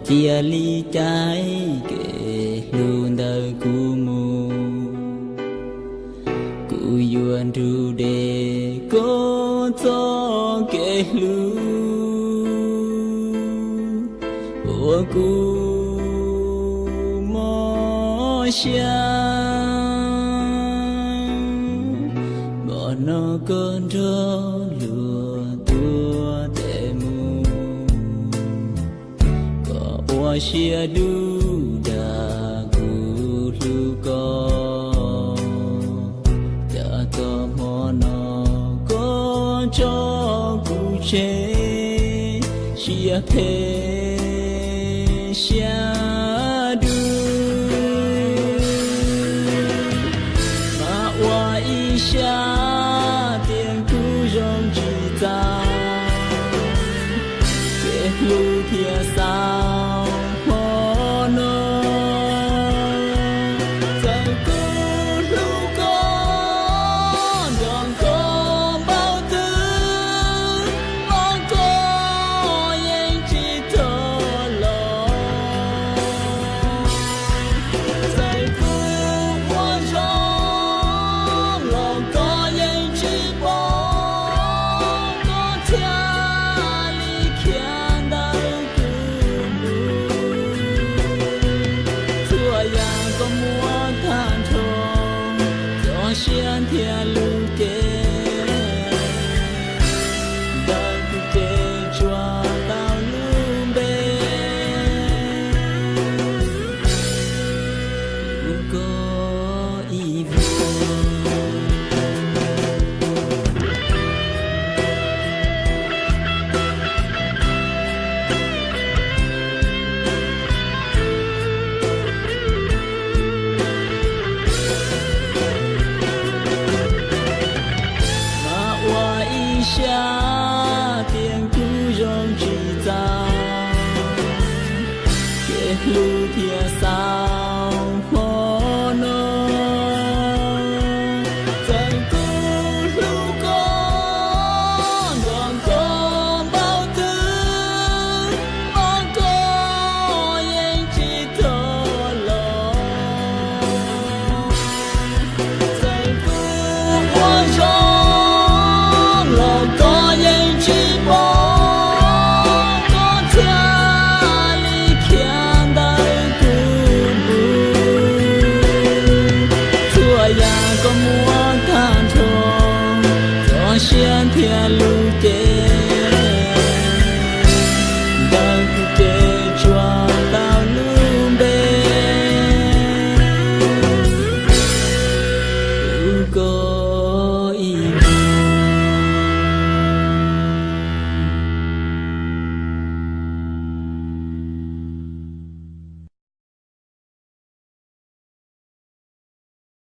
Cia li caij kev hlub ntawm kuv mus, kuv yuav nrug deb koj txoj kev hlub uas kuv mob siab. Hmo no koj nrog luag tuaj tes mus, koj ua siab dub dag kuv hlub koj. Cas txog hmo no koj tso kuv tseg, siab phem siab